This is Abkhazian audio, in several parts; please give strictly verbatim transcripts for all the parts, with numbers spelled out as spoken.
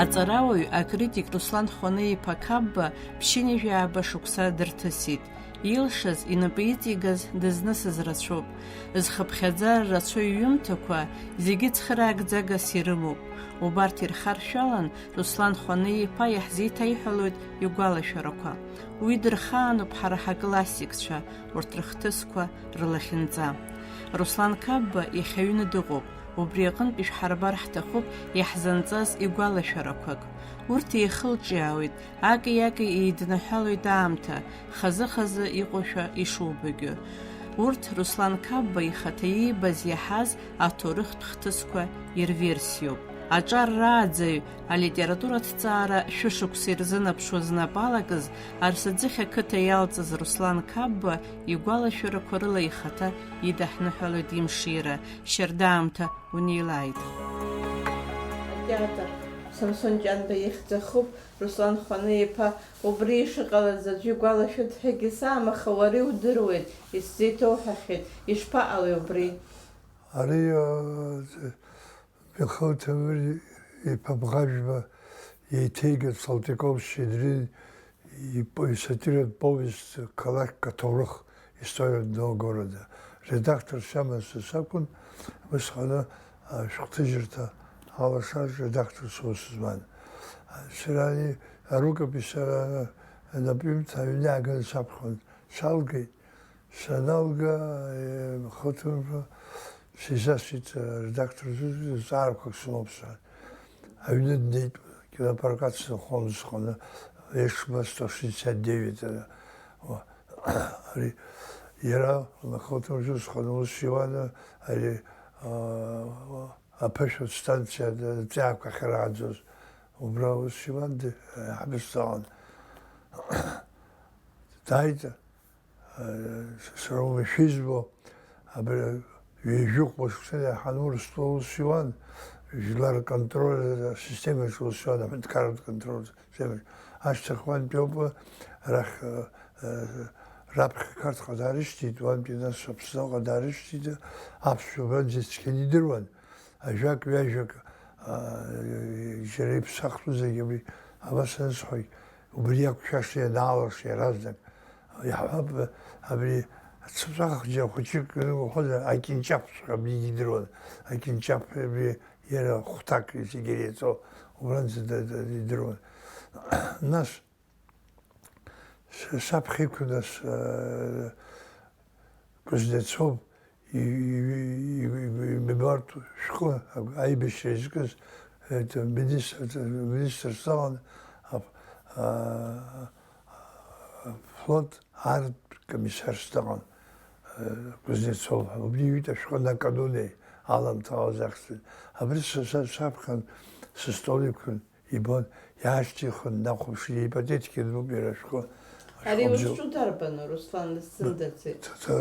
Аҵарауаҩ, акритик Руслан Хәаны-иԥа Қапба ԥшьынҩажәи ааба шықәса дырҭысит. Илшаз, инапы иҵигаз дызнысыз рацәоуп. Зхыԥхьаӡара рацәоу иҩымҭақәа зегьы цхыраагӡагас ирымоуп. Убарҭ ирхаршәалан, Руслан Хәаны-иԥа иаҳзеиҭаиҳәалоит игәалашәарақәа. Уи дырхаануп ҳара ҳаклассикцәа, урҭ рыхҭысқәа, рлахьынҵа. Руслан Қапба иахьа аҩны дыҟоуп, убри аҟынтә ишәҳарбар ҳҭахуп иаҳзанҵаз игәалашәарақәак. Урҭ еихылҿиаауеит, аки-аки еиднаҳәалоит аамҭа, хазы-хазы иҟоушәа ишубогьы. Урҭ Руслан Қапба ихаҭа иибаз иаҳаз аҭоурыхтә хҭысқәа ирверсиоуп. Аҿар рааӡаҩ, алитератураҭҵаара шәышықәса ирзынаԥшуа знапы алакыз, Арсаӡыхь ақыҭа иалҵыз Руслан Қапба игәалашәарақәа рыла ихаҭа идаҳныҳәалоит имшира, шьардаамҭа унеилааит. Атеатр Самсон Ҷанба ихьӡ ахуп, Руслан Хәаны-иԥа, убри ишыҟалаз аӡәы игәалашәоит ҳәагьы саам, аха уара иудыруеит, исзеиҭоуҳәахьеит, ишԥаҟалеи убри? Ари, а, Михаил Ҭемыр-иԥа Бӷажәба еиҭеигеит Салтыков Щедрин ипо-, исатиратә повест «Қалақьтә аҭоурых. История одного города». Редакторс иамаз са сакәын, усҟаны ашәҟәҭыжьырҭа алашаз редакторс аус зуан. Сара ани арукопись ара анапҩымҭа аҩны ааганы саԥхьон. Салгеит. Саналга, э, хыҭынра сизасит, э, редактор ззы зҵаарақәак сымоуп сҳәан. Аҩны днеит, кинопрокат сынхон усҟаны, Ешба сто шестьдесят девять ара. Уа, ари, иара, лхылҭымжәы усҟан ус иуан, ари, а, аԥышәа станциа, ҵәаақәа ахьырааӡоз, убра ус иуан, ди-, ҳабысҭа аҟан. Дааит, Сара уамашәа избо, абри ҩажәи хәба шықәса иаҳаны Урыстәыла аус иуан, жәлар рконтроль асистемаҿы аус иуан, аҳәынҭқарратә контроль асистемаҿы. Ашьҭахь уантәи ауп арахь, э, э, раԥхьа Қарҭҟа даарышьҭит, уантәи нас Аԥсныҟа даарышьҭит, аԥсшәа убранӡа ицқьаны идыруан. Ажәак-ҩажәак, аа, џьара иԥсахтәу зегьы абри, абас анысҳәогь, убри иақәшәаша ианаалырша иаразнак. Иаҳҳәап, абри ацәаҳәа хәыҷык, уҳәозар, акьынҷаԥҵәҟьа абригьы идыруан. Акьынҷаԥ абри иара хәҭак зегьы иреиҵо, убранӡа да-, да-, идыруан. Нас С-, саԥхьа иқәын ас, э, Кузнецов и-, и-, и-, и-, имемуартә шәҟәы, а-, аибашьра изкыз, это, министр, это, министр саҟан, аф-, а, афлот арратә комиссар саҟан, э, Кузнецов. Убри иҩит ашәҟәы «Накануне», аламҭалаз ахьӡын. Абри са, са, саԥхьан, сыстол иқәын. Ибон, иаашьҭихын, днахәаԥшит, ипатеҭгьы ануп иара ашәҟәы. Ари ашәҟәы бзиоуп. Узҿу дарбану, Руслан, дысзымдырӡеит? Т-, т-,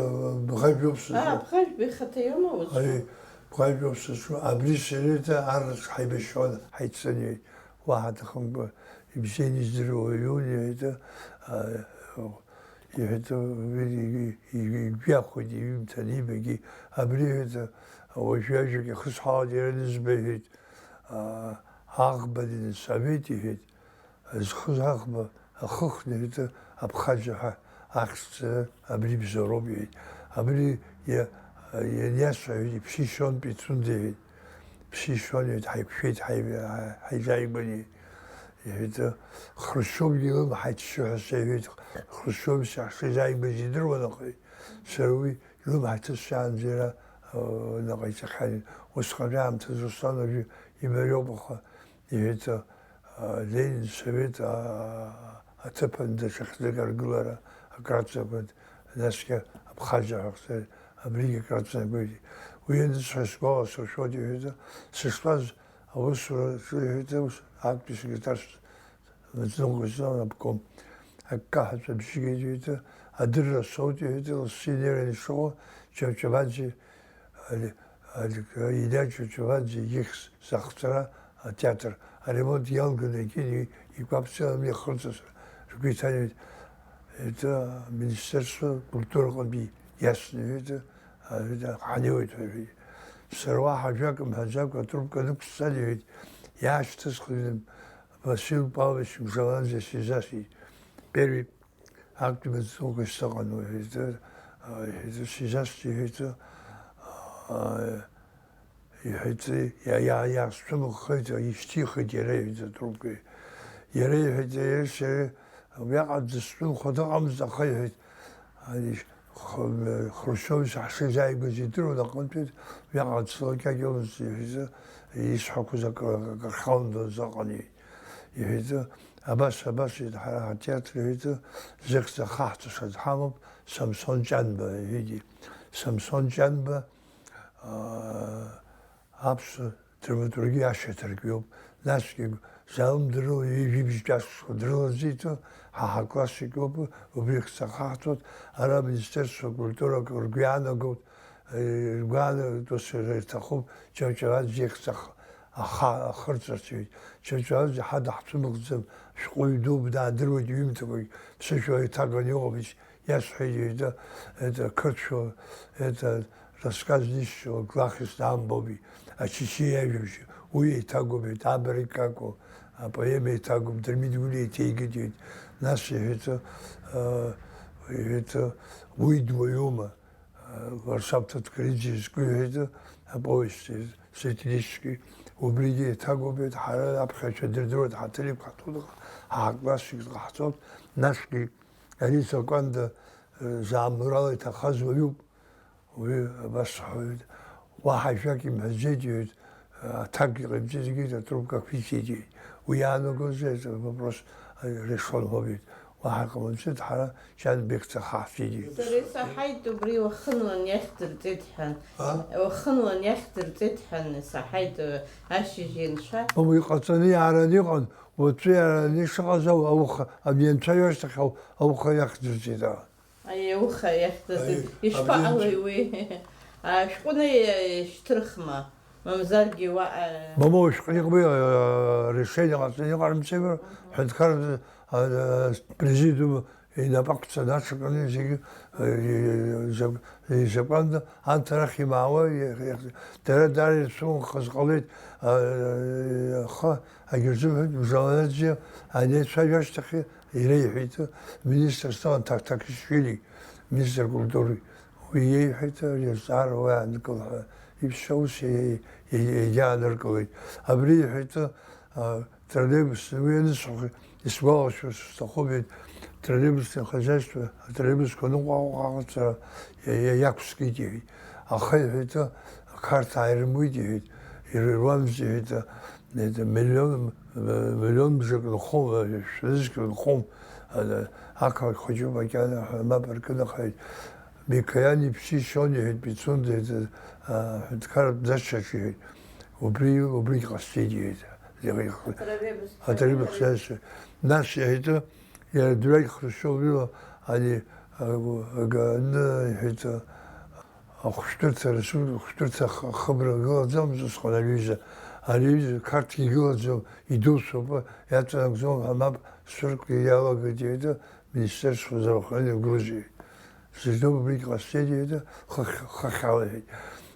Бӷажәба ауп сызҿу. Аа, Бӷажәба ихаҭа иоума узҿу? Ари, Бӷажәба ауп сызҿу. Абри сареи иара арраӡәк ҳаибашьуан, ҳаиццан иҳәеит. Уаҳа аҭахымкәа, ибзианы издыруа уаҩын, иҳәеит, а, иҳәеит, игәы иахәеит, иҩымҭан ибагьы. Абри, иҳәеит, уажәы ажәак ихысҳәаауеит, иара анызба, иҳәеит. Аа, аӷба дынсовет, иҳәеит, зхыз аӷба ахыхны иҳәеит, аԥхаӡа ҳәа ахьӡ ҵаны абри бзоуроуп, иҳәеит. Абри иа-, ианиасҳәа, иҳәеит, иԥсы ишьон Пицунда, иҳәеит. Иԥсы ишьон, иҳәеит, ҳаиқәшәеит, ҳаи-, ҳаизааигәан, иҳәеит. Иҳәеит, Хрушчовгьы илымҳа иҭшьы ҳәа сеиҳәеит, Хрушчов саҳшеизааигәаз идыруан, аха сара уи илымҳа иҭысшьаанӡа иара, э, ныҟаиҵахьан. Усҟантәи аамҭазы Руслан уажәы имариоуп, аха, иҳәеит, э, Ленин совет, а, аҭыԥан даҽа хьӡык аргылара акраҵанакуеит, насгьы аԥхаӡа ҳәа ҟаҵеит, абригь акраҵанакуеит. Уи анысҳәа сгәаласыршәоит, иҳәеит, сыштәаз аусураҿы, иҳәеит, ус актәи секретарс Националкомиссион обком. Аккаҳәа ҵәабжьы геит, иҳәеит, адырра соут, иҳәеит, лассы инеираны ишыҟоу Чавчаваӡе, Али-, Али-, Илиа Чавчаваӡе ихьӡ захҵара атеатр аремонт иалганы икит, и-, игәаԥҵәан иахырҵаз ргәы иҭан, иҳәеит, Министерство культураҟынтәи иасны, иҳәеит, Ҳанеиуеит ҳәа иҳәеит. Сара уаҳа ажәак мҳәаӡакәа атрубка нықәсҵан, иҳәеит, иаашьҭысхын, Васил Павлович Мжаланзе сизасит. Первый актовый цоколь саҟан, иҳәеит, а, иҳәеит, сизасит, иҳәеит, а, иҳәеит, иа-, иа-, иаасцәымыӷхеит, ишьҭихит иара, иҳәеит, атрубка. Иара иҳәеит, иара сара уиаҟа дысцәымӷхо дыҟамызт, аха иҳәеит, ани Х-, Хрушьов ҳшеизааигәаз идыруан аҟынтәи, уиаҟа дсылакьакьомызт, иҳәеит, исҳәақәоз акы, акы ахьалымбоз аҟан, иҳәеит, абас, абас, иҳәеит, ҳара ҳатеатр, иҳәеит, зыхьӡ ахаҳҵаша дҳамоуп, Самсон Ҷанба, иҳәеит. Самсон Ҷанба, аа, аԥсуа драматургиа ашьаҭаркҩуп. Насгьы залымдарыла ҩажәи бжьтәи ашықәсқәа дрылаӡит, ҳа ҳаклассик иоуп, убри ихьӡ ахаҳҵоит, ара Министерство культурак ргәы иаанагоит, ргәы иаанагоит, ус ирҭахуп, Ҷаҷараӡе ихьӡ ах-, аха-, ахырҵарц, иҳәеит. Ҷаҷараӡе ҳа даҳцәымыӷӡам, шәҟәыҩҩы дууп, даадыруеит иҩымҭақәагь, ԥсышәала иҭаганы иҟоуп, ис-, иасҳәеит, иҳәеит, это, қырҭшәала, это, рассказ нишьего Глахис Наамбоби, ачычиа иажәабжь, уи еиҭагоуп, иҳәеит, Абрагь Какәа апоема еиҭагоуп, Дырмит Гәлиа еиҭеигеит, иҳәеит. Нас иҳәеит, э, иҳәеит, уи дуаҩума? Ларсаԥҭа Ҭкәариӡе изку, иҳәеит, аповесть сатирический, убригьы еиҭагоуп, иҳәеит, ҳара аԥхьаҩцәа дырдыруеит, ҳаҭыр иқәҳҭоит, ҳаклассик ҟаҳҵоит, насгьы ари Закәанда, э, заамурала иҭахаз уаҩуп. Уи абас ҳәоит, уаҳа ажәак имҳәаӡеит, иҳәеит, аҭакгьы ҟаимҵеит, егьырҭ атрубка ақәиҵеит, иҳәеит. Уи иаанагозеи, это вопрос решен ҳәа, иҳәеит. Уаҳа иҟамлаӡеит, ҳара Ҷанбеқьӡа ҳаҳҭеит, иҳәеит. Сара исаҳаит убри уахынлан иахьдырҵеит ҳәа. А? Уахынлан иахьдырҵеит ҳәа исаҳаит, ашьыжь инцәа. Мамоу, иҟаҵаны иаараны иҟан, уаҵәы иаараны ишыҟаз ау-, ауха, абри анцәа иашьҭахь ау-, ауха иахьдырҵеит, а. Аиеи, ауха иахьӡыз. Аиеи, ишԥаҟалеи абри уи? Ашәҟәы наишьҭырхма, мамзаргьы уаҟа. Мамоу, ишәҟәы иҟами, а, решение ҟаҵаны иҟарымҵеи, ҳәынҭқарратә, а, а, президиум инапы ақәҵаны аҽаканы зегьы, а, и-, и-, изакәанда, анҭ арахь имаауа, и-, и-, дара даара ирцәымӷхаз ҟалеит, а, аха агьырзымҳәеит, Мжаланаӡе анеицәажәа ашьҭахь, иреиҳәеит, министр Сталин Ҭак-, Ҭакишвили, министр культуры, уи иеиҳәеит, ари азҵаара уа иаанкыл ҳәа, иԥшьа ус иа-, иа-, иа-, иааныркылеит. Абри иҳәеит, а, троллейбус, уи анысҳәа, исгәалашәар сҭахуп, иҳәеит, троллейбусное хозяйство, атроллейбусқәа ныҟәаҟәаҟаҵара иа-, иа-, иақәскит, иҳәеит. Аха, иҳәеит, Қарҭ ааирымуит, иҳәеит, ирыруамызт, иҳәеит, это, миллион, миллион бжак нхом, шәҩызак нхом, это, ақалақь хәыҷы макьана ҳәа мап ркынахеит. Микоян иԥсы ишьон, иҳәеит, Пицунда, это, а, аҳәынҭқарратә дачаҿ, иҳәеит, убри, убригь ҟасҵеит, иҳәеит. Атроллейбус. Атроллейбус цәажәашьа. Нас, иҳәеит, иара дырҩегь Хрушьов ила ани, а, аганы, иҳәеит, ахәшәтәырҭа, ареспублика ахәшәтәырҭа ах-, ахыбра гылаӡомызт усҟан ари аҩыза. Ари аҩыза Қарҭгьы игылаӡом, идуцәоуп, иаҵанакӡом ҳәа мап сыркуа иалагеит, иҳәеит, Министерство здравоохранения Грузии. Сыздырам, убригь ҟасҵеит, иҳәеит, хыхь-, хыхьала, иҳәеит.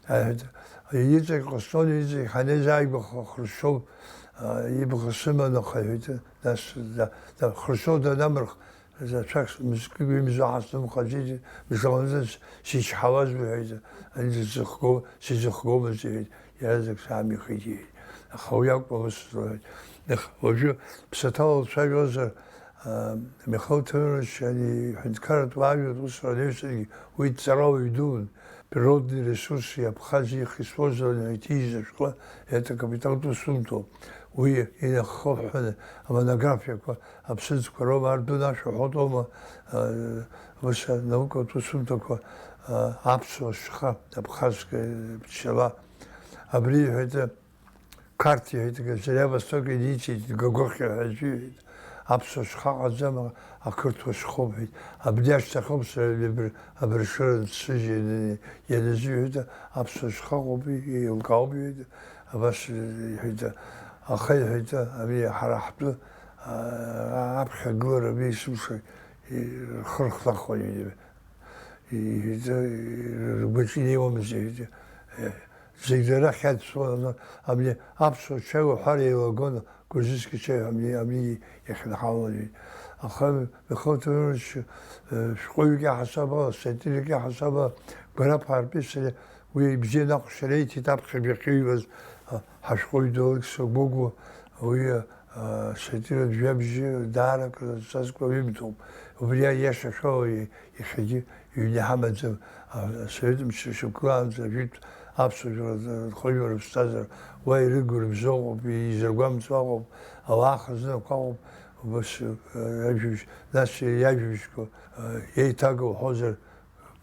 Аҳәеит, иҵегь ҟасҵон, иҵегь ҳанеизааигәаха Хрушьов, а, ибӷа сыман, аха, иҳәеит, нас, да, да, Хрушьов данамырх, Рацәак мызкы ҩымз уаҳа сымхаӡеит, мшаҟынӡа сичҳауаз уҳәеит, ани сзыхго, сизыхгомызт, иҳәеит, иаразнак саамихит, иҳәеит. Аха уи акәмызт, лҳәеит. Аха уажәы ԥсаҭала уцәажәозар, аа, Михаил Ҭемырович, ани ҳәынҭқарратә уаажәлар русура анаҩсангьы уи дҵарауаҩ дуун, природные ресурсы Абхазии их использование ҳәа иҭижьыз ашәҟәы, это капиталтә усумҭоуп. Уи инахыҳәҳәаны амонографиақәа, аԥсыӡқәа роума, ардәына ашәа уҳәатәума, а, ус анаукатә усумҭақәа, а, аԥсуа шьха, абхазская пчела. Абри иҳәеит, Қарҭ иҳәеит, Заря Востока иниҵеит, Гогохиа ҳәа аӡәы иҳәеит, аԥсуа шьха ҟаӡам, ақырҭуа шьхоуп ҳәеит. Абни ашьҭахьоуп сара абри абыржәра ансыжь ианазыҩуа, аԥсуа шьха ыҟоуп, еилкаауп, иҳәеит, абас иҳәеит, аха иҳәеит, абри ҳара ҳтәы, а, аԥхьагылара абри есымша рхы рхлахуан, иҳәеит, ргәаҿы инеиуамызт, иҳәеит, Зегь дара хьаҵуан, абни аԥсуа чаи уҳәар еилагон, грузинский чаи ҳәа абни, абни иахьынҳалалеит. Аха Михаил Теодорович, э, шәҟәыҩҩык иаҳасабала, сатирик иаҳасабала, Гәараԥ Ҳарпи сареи уи ибзианы ахәшьара иҭеит аԥхьа жәахьыҩуаз, а, ҳашәҟәыҩҩы Алықьса Гогәуа, уи, а, сатиратә жәабжь даара акрызҵазкуа ҩымҭоуп. Убри аиаша шәоуа иахьагьы Ҩны иҳамаӡам, а, асовет мчра шьақәгылаанӡа жәытә аԥсуа жәлар рхыжәлар рыԥсҭазаара уа ирыгу рыбзоуҟоуп, изыргәамҵуа ыҟоуп, ауаа хазынақәа ыҟоуп, убас, а, ажәабжь, нас иара иажәабжьқәа, а, еиҭага уҳәозар,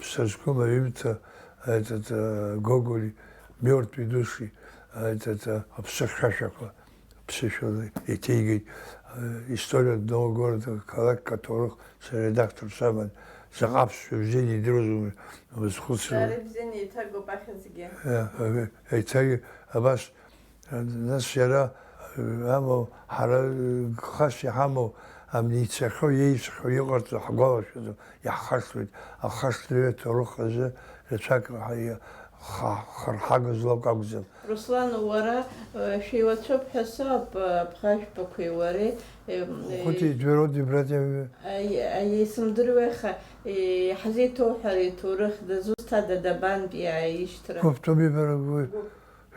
Ԥсы зқәым аҩымҭа, этот, а, Гоголи, Мертвые души, а, этот, а, аԥсы хьшәашәақәа. Ԥсышәала иҭеигеит, э, история одного города, қалақьк аҭоурых, сара редактор саман, заҟа аԥсшәа бзианы идыруаз уи, узхәыцуа. Даара ибзианы еиҭагоуп ахьӡгьы. Э, э, еиҭагьы абас, э, нас иара, э, амоу, ҳара, э, гхас иҳамоу, абни ицахьоу, еицхьоу, иҟарҵо ҳгәалашәаӡом, иаҳхашҭуеит, ахашҭра аҭоурых азы рацәак ҳа-, ха-, харҳага злоу акы акәӡам. Руслан, уара, э, шәеилацәоуп ҳәа сауп, э, Абӷажәбақәеи уареи, э, м, э, Хоть и твердый братья. Аи-, аи-, исымдыруеи, аха, э, иҳазеиҭоуҳәари аҭоурых, дызусҭада, дабантәи аишьҭра? Гәыԥ тәым ибарагәы, Гәыԥ.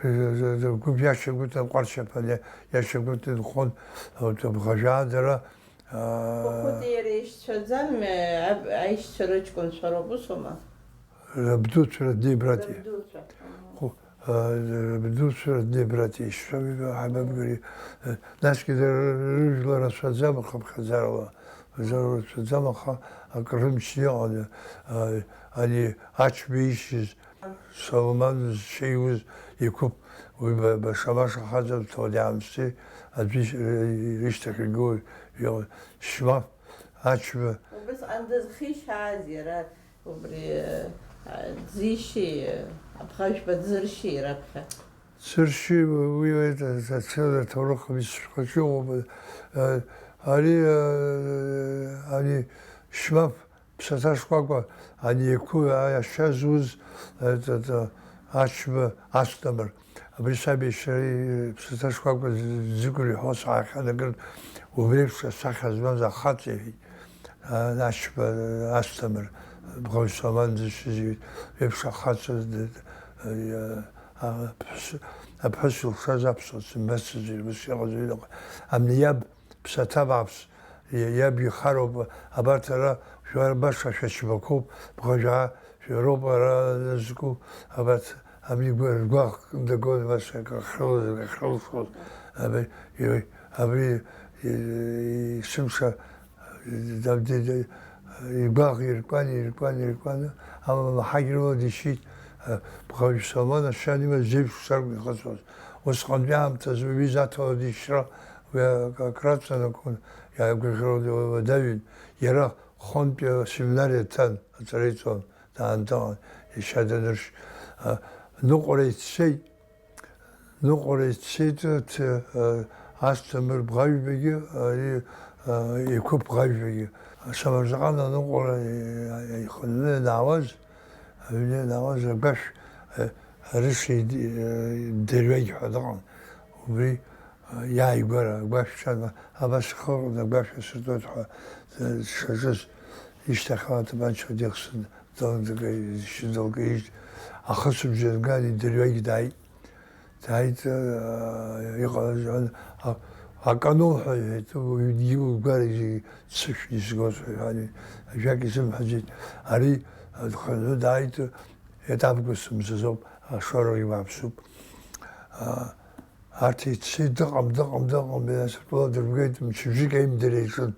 Э, э, э, гәыԥ иашьа гәыҭ аҟәарчаԥан, иа-, иашьа гәыҭ инхон, вот, Абӷажәаа дара, аа, Хәыхәыти иареи ишьцәаӡам, э, аб-, аишьцәа рыҷкәынцәа роуп, усоума? Рабдуцәа, родные братья. Рабдуцәа. Ху-, а, рабдуцәа, родные братья, ишшәами, ҳабабгари, э, насгьы дара рыжәла рацәаӡам, хыԥхьаӡарала, рацәаӡам, аха акрымч иҟан, а, ани Ачба ишьыз, Салуман зшеиуз иқәыԥ, уи ба-, баша-баша хаҵа Ҭауади-Аамсҭеи аӡәы иш-, рышьҭахь игылоу иҟан, Шьмаф, Ачба. Убысҟан дызхишьааз иара. Убри, а, дзишьи, Абӷажәба дзыршьи раԥхьа? Дзыршьи, уи, уи, ацәа-, аҭоурых амитцәақәаҿы иҟоуп, а, ари, а, ани Шьмаф ԥсаҭа шкәакәа, ани Еқәы ашьа зуз, а, т-, т-, Ачба Асҭамыр. Абри саб иашьцәа иԥсаҭа шкәакәа ӡ-, ӡыкәыр иҳәо саахьанакыртә, убри еиԥш асахьа змаз ахаҵа иҳәеит, а, Ачба Асҭамыр, Бӷажә Салуман дызшьыз иҳәеит, еиԥш ахаҵа д-, д-, а, а, аԥҳәыс, аԥҳәыс илшаз аԥсуа дсымбацызар, ус иҟаз ҩныҟа. Абни иаб Ԥсаҭа бааԥс, иа-, иаб ихароуп, абарҭ ара шәара баша шәачбақәоуп, Бӷажәаа шәароуп ара зку, абарҭ абри гәа-, ргәаӷ дагон, баша акы ахьрылаз, акы ахьрылшоз, абри, и-, абри, и-, есымша, даб-, ди-, ди-, игәаӷ иркуан, иркуан, иркуан, амала ҳагьрыла дишьит, Бӷажә Салуман ашьа анимаз зеиԥш шакәу ихыҵуаз. Усҟантәи аамҭазы уи изаҭәала дишьра, Уи ак-, акраҵанакуан, иаагәаӷьра уадаҩын. Иара Хонтәи асеминариа дцан, аҵара иҵон, даандаҟан, иашьа даныршь. А, ныҟәара ицеит, ныҟәара ицеит, т-, а, Асҭамыр Бӷажәбагьы, ари, а, Еқәыԥ Бӷажәбагьы. Самырзаҟан аныҟәара, е-, ихынҳәны ианаауаз, аҩны ианаауаз агәашә, а, арыша ид-, а, дырҩегь ҳәа дыҟан. Убри иааигәара агәашәцәа, абас ихы агәашә асыртуеит ҳәа дшаҿыз, ишьҭахьала атапанча дихсын, далыдкылеит, ахысыбжьы рган идырҩегь дааит. Дааит, а, иҟалаз, а, а, акану ҳәа иҳәеит, уаҩгьы угәарагьы ццышәны исгоит ҳәа иҳәан, ажәак изымҳәаӡеит. Ари, а, дхынҳәы дааит, это август мзазоуп, ашоура бааԥсуп. А, Арҭ ицеит, дыҟам, дыҟам, дыҟам, иаасыртәыла дырбгеит, мчыбжьык аимдара иаҿын.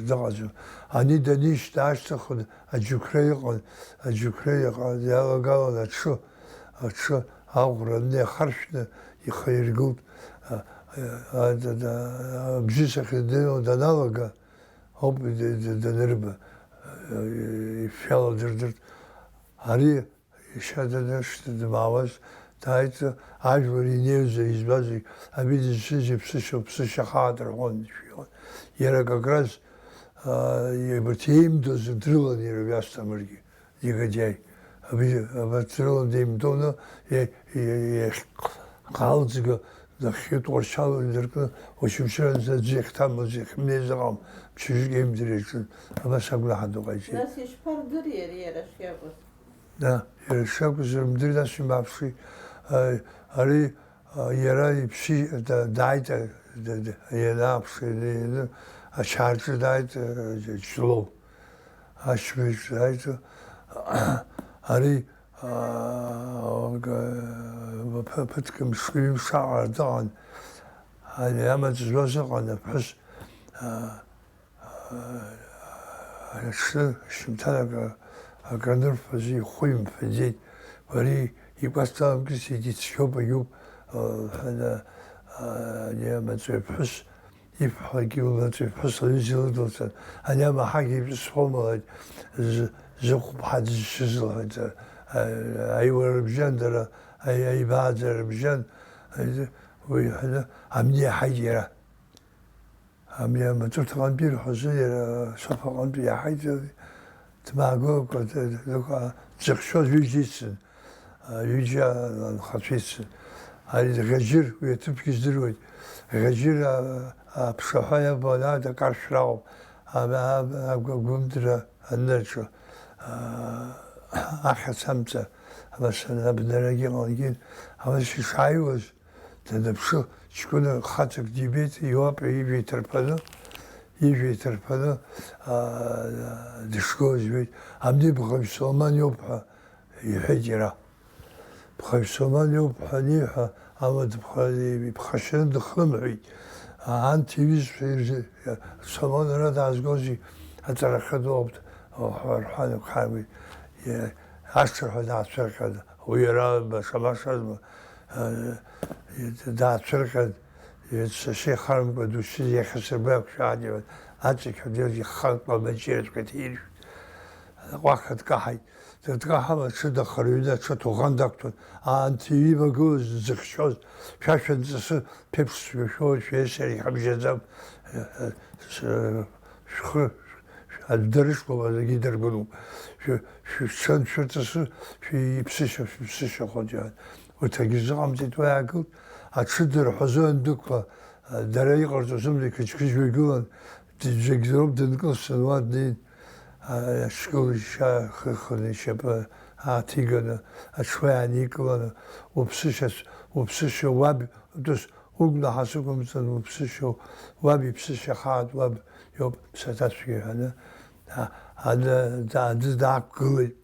Дыҟаӡам. Ани данишьҭа ашьҭахь аџьықәреи ыҟан, аџьықәреи иалагалан аҽы, аҽы аӷәра аныҩахаршәны ихы аиргылт. Абжьы сахьыднеиуа даналага ауп данырба, ишәаладырдырт. Ари Иашьа даныршьны дмаауаз, дааит, ажәлар инеиуазар избазеи, абри дызшьыз иԥсышьоуп, ԥсышьа хаат рҳәон, ишәиуан. Иара как раз, а, абарҭ еимдоз дрылан иара уи Асҭамыргьы, негодиаи. Абри абарҭ рыла деимдоны, иа-, иа-, иахьхалҵга, нахьхьи Тҟәарчал инаркны, Очамчыра аӡәы иахьҭамлаз, иахьымнеиз ыҟам, ԥшьыжьык еимдыр иаҿын, абас агәнаҳа ду ҟаиҵеит. Нас ишԥардыри ари иара шиакәыз? Да, иара шиакәыз рымдыр, нас имааԥши. А, ари, а, иара иԥши, да-, дааит, а, да-, да-, ианааԥш, ианы, ианы, ачарҿы дааит, а, Ҷлоу. Ачмеиҿ дааит, а, ари, аа, га-, ԥы-, ԥыҭк мши-ҩымш аҟара дыҟан. Ани амаҵ зуаз ыҟан аԥҳәыс, аа, аа, аҽны ашьыжьымҭан акы, акранырфаз ихәы имфаӡеит. Ари икәасҭа аламкьысит, ицқьоуп, агьуп, аа, ҳәа, аа, ани амаҵуҩ аԥҳәыс Ибҳәогьы лнапы иԥҳәыс лҩыза илыдылҵан, ани амаҳагьеиԥш схәымалааит, з-, зыхәԥҳа дызшьыз лҳәеит, а-, аиуара рыбжьан дара, аи-, аибааӡара рыбжьан, аи-, уи иҳәаны, амни иаҳаит иара. Амни амаҵурҭаҟынтәи ирҳәозы иара Софаҟынтәи иаҳаит, дмааго, д-, д-, д-, дзыхьчоз ҩыџьа ицын. Ҩыџьа анхацәа ицын. Ари Ӷьаџьыр, уи аҭыԥгьы здыруеит. Ӷьаџьыр, а, аԥшаҳәа иавалааит акаршәра ауп. А, а, а, агәымдра аныаҿу, а, ахьаца амца, абас абнарагьы ҟалгеит. Абас ишааиуаз, даныԥшы, ҷкәына хаҵак дибеит, иуапа ижәҩа иҭарԥаны, ижәҩа иҭарԥаны, а, дышгоз ижәеит. Амни бӷаҩ Соломон иоуп ҳәа. Иҳәеит иара. Ԥхаҩ Соломон иоуп ҳәа аниҳәа, амаҭ ԥха-, иԥхашьаны дыхнымҳәит. Анҭ иҩызцәа ирзы-, Соломон ара даазгозеи, аҵарахьы дууп, ҳәа рҳәан, иқәҳаргәеит. Иа-, ашырҳәа даацәырҟьан, уи иара баша-башазма, а, даацәырҟьан, сашьа ихарамкәа душьыз иахьа сырба ақәшәаан, аҵықьҳәа дҩаӡа иххаркуа амаҷыраҵәҟьа ҭаиршәит. Аҟәаха дкаҳаит. Дырҭкаҳама аҽы дахарҩны аҽы аҭуӷан дақәтәан, аамҭа ивагылаз дзыхьчоз, шәашәа нҵысы, ԥеиԥш сшәошәа, шәеи сареи ҳабжьаӡам, шәхы аӡә дарышьклап, адагьы даргәынуп, шәы-, шәы-, шәан шәырҵысы, шәиԥсышьа, шәыԥсышьахоит, иҳәан. Урҭ акгьы рзыҟамҵеит, уа иаагылт, аҽы дырҳәазо иандәықәла, дара иҟарҵо зымдеи қыџьқыџьуа игылан, Џьагьдыруп дынкылсны уа днеин, а, аҽкылжьшьа хыхны ишьапы ааҭиганы, аҽуа иааникыланы, уԥсышьа, уԥсышьа уаб, ус угәнаҳа сықәымҵан, уԥсышьа, уаб иԥсышьа хаат, уаб иоуп ԥсаҭацәгьа ҳәаны, а, аӡы, аӡы даақәгылеит.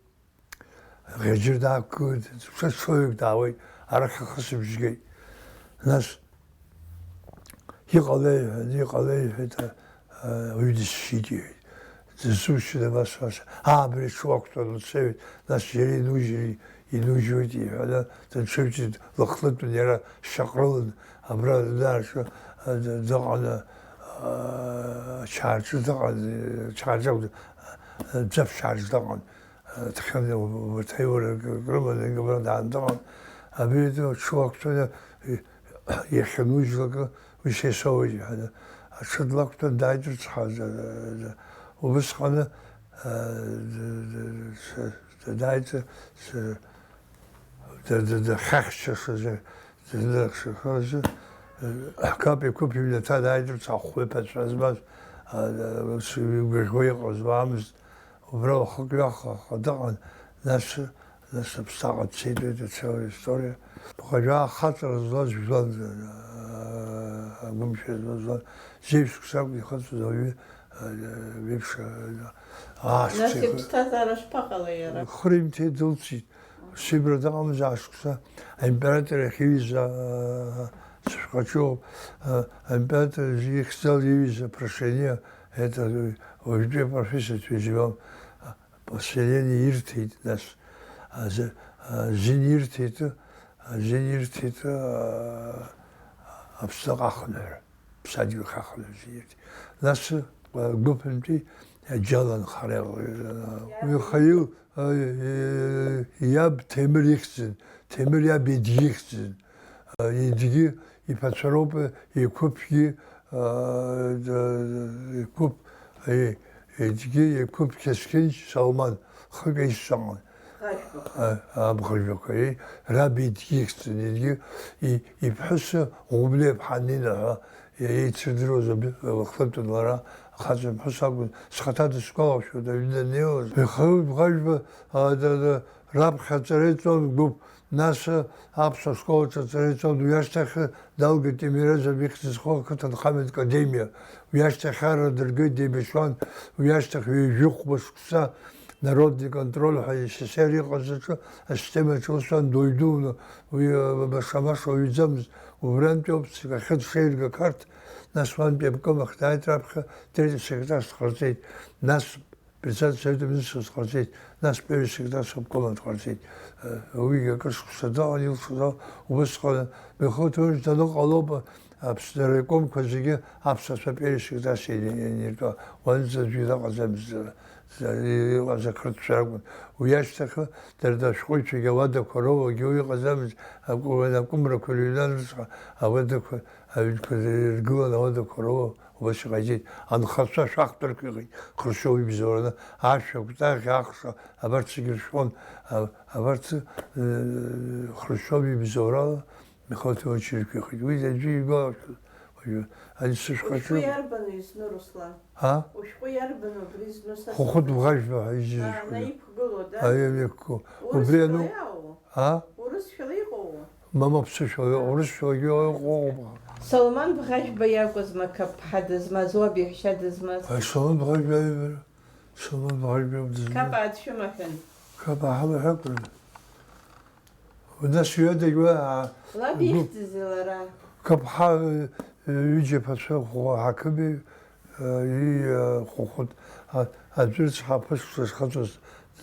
Ӷьаџьыр даақәгылеит, ҽа ҽоҩык даауеит, арахь ахысыбжь геит. Нас, иҟалеи ҳәа, иҟалеи ҳәа, а, уаҩ дысшьит, иҳәеит. Дызусҭада, нас, нас, аа, абри аҽы уақәтәан уцеит, нас џьара инужьыр, инужьуеит, иҳәаны, дынҽыжәҵит, лыхлыдтәын иара шьаҟрылан, абра даараҿы, а, д-, дыҟан, а, ачарҿы дыҟан, ачарҿы акәӡам, а, ӡаԥшьаараҿы дыҟан. Дхьан, урҭ аиуара рыманы, абра даан дыҟан. Абри ду аҽы уақәтәаны, иахьанужьлакы, уи сеисоуеит, иҳәаны. Аҽы длақәтәан дааит рыцҳа, убысҟаны, а, д-, д-, д-, с-, д-, дааит, с-, д-, д-, дахьахьчашаз, дызлахьчахаз, кап иқәыԥ иҩнаҭа дааит рыцҳа, ахәы ԥацәа змаз, а, ус игәаӷьуа иҟаз уаамызт. Убра уахык-ҩаха дыҟан, нас, нас аԥсҭаҟа дцеит, уи дацәажәо история. Ԥхьаҟа ахаҵара злаз жәлан, агәымшәа злаз жәлан, зеижә шықәса акәын ихыҵуаз ауаҩы, ҩеиԥш, ааст. Нас иԥсҭазаара шԥаҟалеи иара? Хырҩымҭа дылҵит. Сибра дыҟамызт ааст шықәса, аимператор иахь иҩыза, сышәҟәаҿы ыҟоуп, аимператор ихьӡала иҩыза прошение, это, уажәтәи апрофессор ҳәа изыҩуам, поселение ирҭеит, нас, азы-, азин ирҭеит, азин ирҭеит, а, аԥсны ахынҳәра, ԥсадгьыл ахынҳәра азин ирҭеит. Нас, а, гәыԥынтәи аџьал анхара иалагеит. Михаил, а, и-, иаб Ҭемыр ихьӡын, Ҭемыр иаб Едгьы ихьӡын. А, Едгьы иԥацәа роуп, иқәыԥгьы, а, д-, иқәыԥ, и-, Едгьы иқәыԥ Қьасқьынч Салман, хык аишьцәа ыҟан. Абӷажәбақәа, еи, раб идгьы ихьӡын, идгьы, и-, иԥҳәыс Гәыблеиԥҳа Нина ҳәа еицырдыруаз аб-, лыхлыԥ лара, ахаҵа ԥҳәыс акәын, схаҭа дысгәалашәоит, аҩны даннеиуаз. Михаил Бӷажәба, а, да, да, раԥхьа аҵара иҵон гәыԥ, нас, а, аԥсуа школаҿы аҵара иҵон, уи ашьҭахь далгеит Тимирязев ихьӡ зху ақыҭанхамҩатә академиа, уи ашьҭахь арра дыргеит, деибашьуан, уи ашьҭахь ҩажәихәба шықәса, Народный контроль ҳәа СССР иҟаз аҿы асистемаҿы усҟан дуаҩ дуны, уи, э, баша-маша уаҩӡамызт, убрантәи ауп цигахьы дшеиргақарҭ, нас уантәи обком ахь дааит раԥхьа, третий секретарс дҟарҵеит, нас председатель Совета министрс дҟарҵеит, нас первый секретарс обкома дҟарҵеит. Э, уигьы акыр шықәса дыҟан, илшоз ала, убысҟан Михаил Ҭемурович даныҟалоуп, Аԥсны араикомқәа зегьы аԥсуацәа апересик дас ианиртәа, уанӡа аӡәы иҟаӡамызт, иҟаз ақырҭцәа ракәын. Уи ашьҭахь дара ашәҟәыҩҩцәагьы ауадақәа роуагьы уи иҟаӡамызт, акәы-, акәымрақәа рыҩнан рыцҳа, ауадақәа, аҩнқәа иргылан ауадақәа роуа, убас иҟаиҵеит. Анхацәа шәахтәарк иҟеит, Хрушьов ибзоураны, ашәа, акәтаӷь, ахша, абарҭ зегьы ршәон, а-, абарҭ, э, Хрушьов ибзоурала, Михаил Ҭемурович ирықәихит. Уи аӡәы игәалашәоит. Уажәы, ани сышәҟәаҿы. Ушәҟәы иарбану изну, Руслан? А? Ушәҟәы иарбану абри зну са Хәыхәыт сыҟоуп. Бӷажәба ҳәа изы Аа, ишәҟәы. Наиқәгылоу, да? Аиа, иқәгылоу. Убри Урысшәала ану-, иаауа? А? Урысшәала иҟоу? Мама ԥсышәала, урысшәалагьы ыҟоуп. Соломон Бӷажәба иакәызма қапԥҳа дызмаз, уаб иаҳәшьа дызмаз? Аи, Соломон Бӷажәба аҩбара. Соломон Бӷажәба дызмаз. Қапаа дшәымаҳәын. Қапаа ҳамаҳәакәын. Нас ҩадагь уа, а, Лаб гәы- ихьӡызеи лара? Қапҳа, э, ҩыџьа ԥацәа ӷәӷәа ҳақыбеи, э, и, э, Хәыхәыт, а, аӡәы рыцҳа аԥышәқәа зхыҵәоз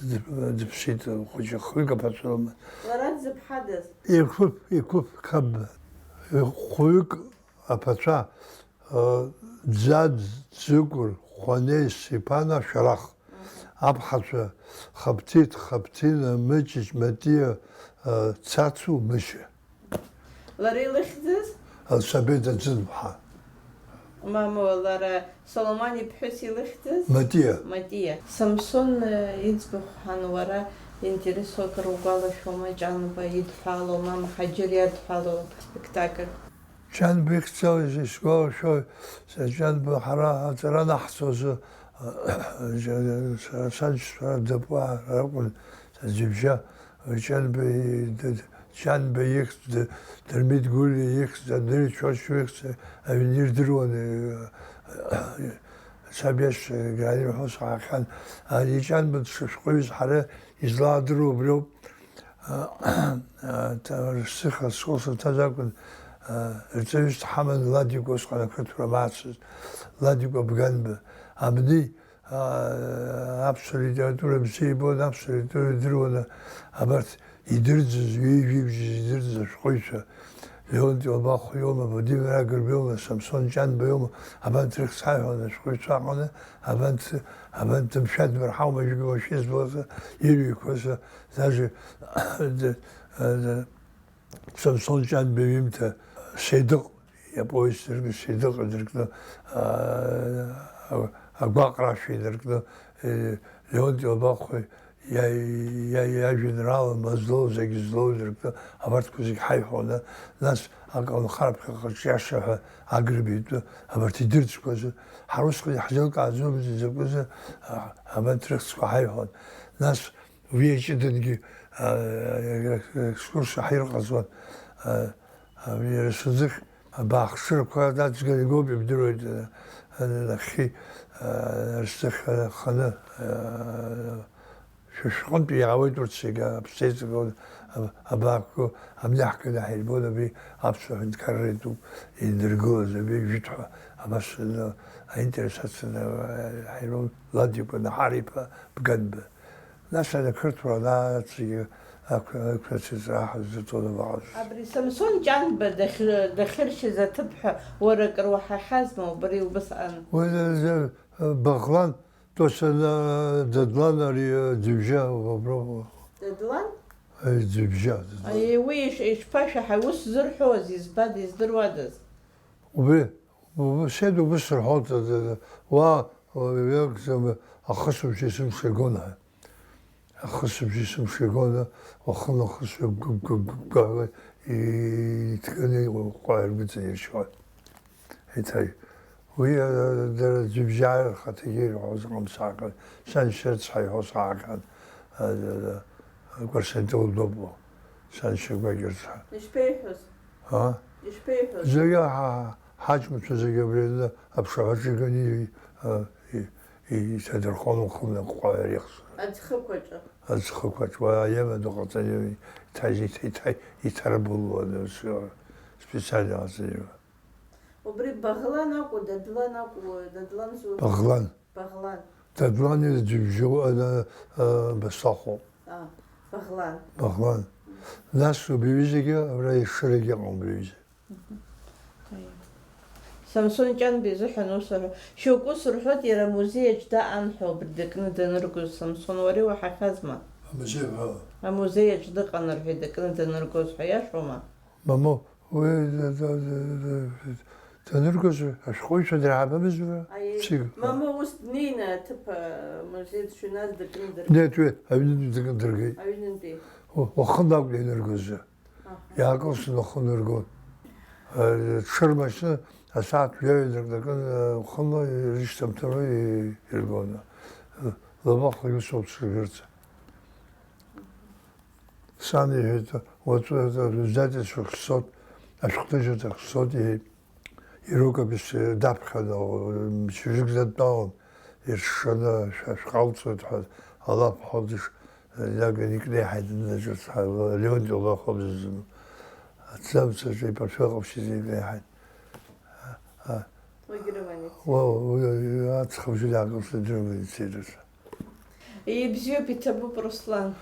д-, дыԥсит, хәыҷы хҩык аԥацәа лыман. Лара дзыԥҳадаз? Еқәыԥ, еқәыԥ қапба. Хәҩык аԥацәа, э, Ӡаӡ, Ӡыкәыр, Хәанеи, Сиԥана, Шәарах. Аԥҳацәа Хаԥҭиҭ, Хаԥҭина, Мыҷыҷ, Матиа, э, Цацу, Мышьа. Лара илыхьӡыз? Алсабеда Ӡынԥҳа. Мамоу, лара Соломон иԥҳәыс илыхьӡыз? Матиа. Матиа. Самсон, э, иӡбахә ҳәан уара интересу акыр угәалашәома, Ҷанба идҳәалоу, мамоу, Ҳаџьыр иадҳәалоу спектакль? Ҷанба ихьӡала исгәалашәоит, са Ҷанба ҳара аҵара анаҳҵозы, сара саџьшьцәа дапуа ракәын, Ӡыбжьа, Ҷанба, Ҷанба ихьӡ, Дырмит Гәлиа ихьӡ, Андрей Чочу ихьӡ, аҩны ирдыруан, саб иашьцәа Грани ҳәа саахьан, ари Ҷанба дшышәҟәыҩыз ҳара излаадыруа убриоуп. Рсыха схәыцра ҭаз акәын, рҵаҩыс дҳаман Ладикәа, усҟан ақырҭуа мацызт, Ладикәа Бганба. Абни, аԥсуа литература бзиа ибон, аԥсуа литература идыруан, абарҭ идырӡыз, ҩажәи бжьыз идырӡыз ашәҟәыҩҩцәа, Леонти Лбахә иоума, Владимир Агрба иоума, Самсон Ҷанба иоума, абанҭ рыхьӡ ҳаиҳәон ашәҟәыҩҩцәа аҟны, абанҭ, абанҭ Мшәад Барҳаума, Жьгәа Шьезбоса, ирҩқәаз, Даже, д-, д-, Самсон Ҷанба иҩымҭа Сеидыҟ, иаповест дыркны, Сеидыҟ дыркны, аа, агәаҟра ашәа инаркны, э, Леонти Лбахәи иа-, иа-, иажәеинраала Мазлоу зегь злоу дыркны, абарҭқәа зегь ҳаиҳәон, нас аколнхара ԥхьаҟаҿ иаша ҳәа Агрба итәы, абарҭ идырӡқәаз, ҳара усҟан иаҳзеилкааӡомызт изакәызы, а, абарҭ рыхьӡқәа ҳаиҳәон. Нас Уи аҷыдангьы, а, екскурсиа ҳаирҟаҵон, а, а, иара сзыхь абаахшырақәа аӡгара игоуп, ибдыруеит, а, а, нахьхьи, а, рзыхь араханы, а, шәа шәҟынтә иаауеит урҭ зегьы, аԥсеиҵыхәа, а, абаақәоу, амни ҳкны ҳаирбон, абри аԥсуа ҳәынҭқарра иатәуп, индыргылаз, абри жәытәҳәа, абас, а, аинтерес ацын, а, ҳаирбон, Ладикәа Наҳар-иԥа Бганба. Нас ақырҭуа анааҵгьы ақә-, ақәнацәа ҵаа ҳазыҵон абаҟаз. Абри Самсон Ҷанба дахьы-, дахьыршьыз аҭыԥ ҳәа уара акыр уаҳахьазма убри убысҟан? Уи Баӷлан, точно, Дадлан ари, Ӡыбжьа уброуп. Дадлан? Аи, Ӡыбжьа, Дадлан. Аи, уи иш-, ишԥашәаҳа-, ус зырҳәоз, избада, издыруадаз? Убри, убри, сеидру убыс рҳәон, т-, т-, т-, уа, уа, иакәӡам, ахысыбжь есымша игон ҳәа. Ахысыбжьы сымшәа игон, уахынла ахысра гәыгәгәагәгәала иҭганы иҟәаҟәа иргәыҵанаршьуан. Еиҭа уи, а, дара ӡыбжьаа рхаҭагьы ирҳәоз ыҟам сааҟьан, саншьа рыцҳа иҳәо сааҟьан, а, а, а, Кәарсантел Добо, саншьа гәакьа рыцҳа. Ишԥеиҳәоз? А? Ишԥеиҳәоз? Зегьы ҳа-, ҳаҷкәынцәа зегьы абри аҩны аԥшаҳәаҿы иганы и-, а, и-, и-, иҭадырхон уахынла аҟәҟәаҩ ари ихсуан. Аӡхықәаҿы? Аӡхықәаҿ, уа аиама ду ҟаҵаны иҭа-, иҭа-, иҭа-, иҭарбылуан, ус, специально ҟаҵаны. Убри Багълан акәу, Дадлан акәу, Дадлан зу? Багълан. Багълан. Дадлан иара џьыбжьу, ана, а, басахәоуп. А, Багълан. Багълан. Нас убри аҩызагьы абра ишырагь ыҟам убри аҩыза. Самсон Ҷанба изыҳәан ус аҳәо, шьоукы ус рҳәоит, иара амузеи аҿы даҟан ҳәа убри дыкны даныргоз. Самсон, уара иуаҳахьазма? Амузеи ҳәа? Амузеи аҿы дыҟан рҳәеит, дыкны даныргоз ҳәа, иашоума? Мамоу, уи д-, д-, д-, д-, даныргоз ашәҟәыҩҩцәа дырҳабамызма? Аиеи. Ԥсык. Мамоу ус днеины аҭыԥ, амузеи дшыҩназ дыкны дыргеит. Нет, уи аҩнынтәи дыкны дыргеит. Аҩнынтәи. Уа-, уахынла акәын ианыргоз. Аҳа. Иаакылсны уахынла иргон. Э, дшырмашьны асааҭ ҩаҩа дыркнакын, э, уахынла ирышьҭамҭаны и-, иргон. Э, лабахәгьы усоуп дсыржәырц. Сан иҳәеит, уаҵәы аиздательство ахь сцоит, ашәҟәҭыжьырҭахь сцоит, иҳәеит. Ирукопись даԥхьан, мчыбжьык дадтәалан, иршаны шәа-, шәҟалҵоит ҳәа, алаф ҳәа дыш-, иаган икнеиҳаит, Леонти Лахәабзазын. Аҭӡамцаҿы ипартфел ҟаԥшьӡа икнеиҳаит. А, а. Уигьы рыман ицеит. Уа, уи, уи аҵх абжьы даакылсны дрыман ицеит ус. Ибзиоуп, иҭабуп, Руслан.